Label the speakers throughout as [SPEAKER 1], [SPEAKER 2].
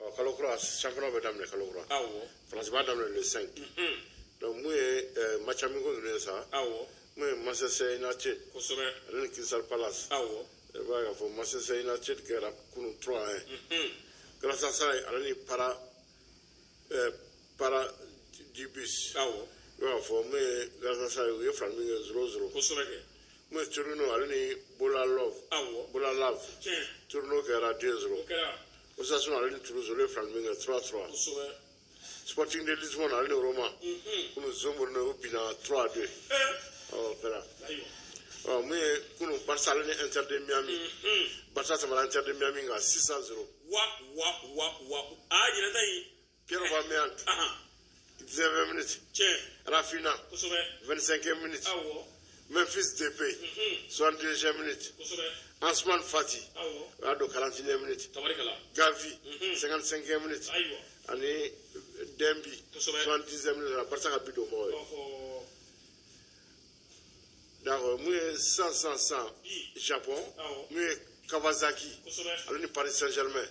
[SPEAKER 1] Ɔ, kalo kura, championnat bɛ daminɛ kalo kura. Faransi b'a daminɛ le 5. Donc mun ye match amical ninnu ye sa, mun ye Manchester United ale ni Crystal Palace, i b'a ye k'a fɔ Manchester United kɛra kunun 3-1. Galatasaray ale ni Para Dibus, i b'a ye k'a fɔ mun ye Galatasaray, u ye fila min kɛ 0-0.
[SPEAKER 2] Kosɛbɛ kɛ.
[SPEAKER 1] Mun ye Torino ale ni Bola Love, Bola Lave, Torino kɛra 2-0.
[SPEAKER 2] O kɛra.
[SPEAKER 1] Osasuna ale ni Toulouse, olu ye fila min kɛ 3-3. Sporting de Lisbonne ale ni Roma, kunun Zomborno o binna 3-2. Ɔ, o kɛra. Ɔ, mun ye kunun Barça ale ni Inter de Miami, Barça tɛmɛna Inter de Miami kan 6-0.
[SPEAKER 2] Wa wa wa wa, aa, ɲinan ta in.
[SPEAKER 1] Pierre Aubameyang, 19e minute. Raphinha, 25e minute. Memphis Depay, 62e minute. Ansuman Fati, o y'a don 41e minute. Gavi, 55e minute. Ani Dembi, 70e minute la Barça ka bi don mɔgɔ ye. D'accord, mun ye sisan sisan sisan, Japon, mun ye Kawasaki ale ni Paris Saint-Germain,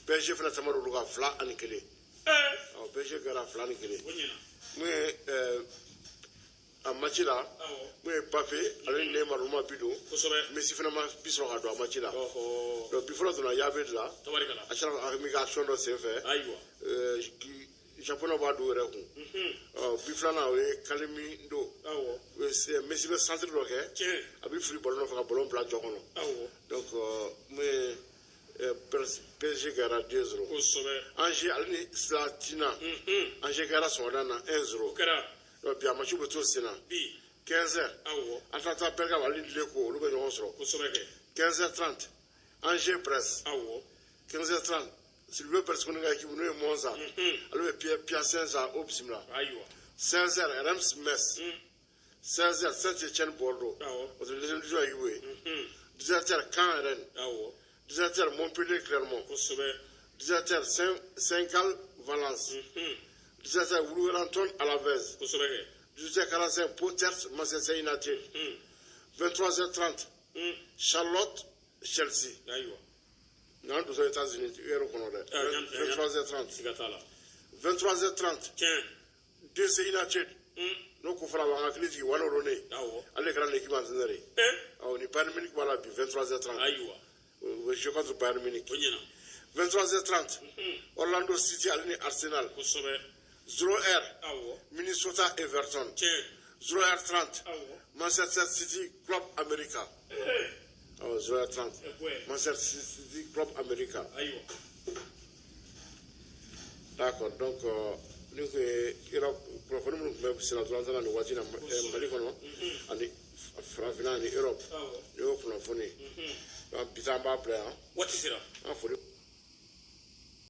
[SPEAKER 1] PSG fana tɛmɛna olu kan 2-1. Ɔ, PSG kɛra 2-1.
[SPEAKER 2] O ɲɛna.
[SPEAKER 1] Mun ye a match la, mun ye Mbappé ale ni Neymar, olu ma bi don. Messi fana ma bi sɔrɔ ka don a match la. Donc bi fɔlɔ donna Yabe de la. Achraf Hakimi ka action dɔ senfɛ. Japonais b'a don u yɛrɛ kun. Ɔ, bi filanan, o ye Kalimindo. Messi bɛ centre dɔ kɛ, a bɛ fili ballon nɔfɛ ka ballon bila jɔ kɔnɔ. Donc mun ye PSG kɛra 2-0. Angers ale ni Slatina, Angers kɛra sɔgɔmada na 1-0.
[SPEAKER 2] O kɛra.
[SPEAKER 1] Donc bi a match bɛ to sen na.
[SPEAKER 2] Bi.
[SPEAKER 1] 15 heures, Atalanta Bergame ale ni Lecco, olu bɛ ɲɔgɔn sɔrɔ.
[SPEAKER 2] Kosɛbɛ kɛ.
[SPEAKER 1] 15 heures 30, Angers Brest. 15 heures 30, Silvio Berlusconi ka équipe n'o ye Monza, ale bɛ Piacenza o bisimila. 16 heures, Reims Metz. 16 heures, Saint-Étienne Bordeaux. O tɛ deuxième division équipe ye. 17 heures, Caen Rennes. 17 heures, Montpellier Clermont. 17 heures, Saint-Gall Valence. 17 heures, Wolverhampton Alavés.
[SPEAKER 2] Kosɛbɛ kɛ.
[SPEAKER 1] 18h45, Pau Manchester United. 23h30, Charlotte Chelsea. N'an don États-Unis heure kɔnɔ dɛ.
[SPEAKER 2] Ah,
[SPEAKER 1] 23h30.
[SPEAKER 2] Siga t'a la.
[SPEAKER 1] 23h30, DC United. N'o ko fɔra, a b'an hakili jigin Wayne Rooney. Ale kɛra nin équipe entraîneur ye. Awɔ, ni Bayern Munich b'a la bi 23h30. U bɛ jouer contre Bayern Munich.
[SPEAKER 2] O ɲɛna.
[SPEAKER 1] 23h30, Orlando City ale ni Arsenal. 0h, Minnesota Everton. 0h30, Manchester City Club America. Awɔ, 0h30. Manchester City Club America. D'accord, donc ni kun ye Europe kunnafoni minnu tun bɛ senna dɔrɔn na nin waati in na Mali kɔnɔ ani farafinna ani Europe, nin y'o kunnafoni ye. Donc bi ta an b'a bila yan.
[SPEAKER 2] Waati sera.
[SPEAKER 1] An foli.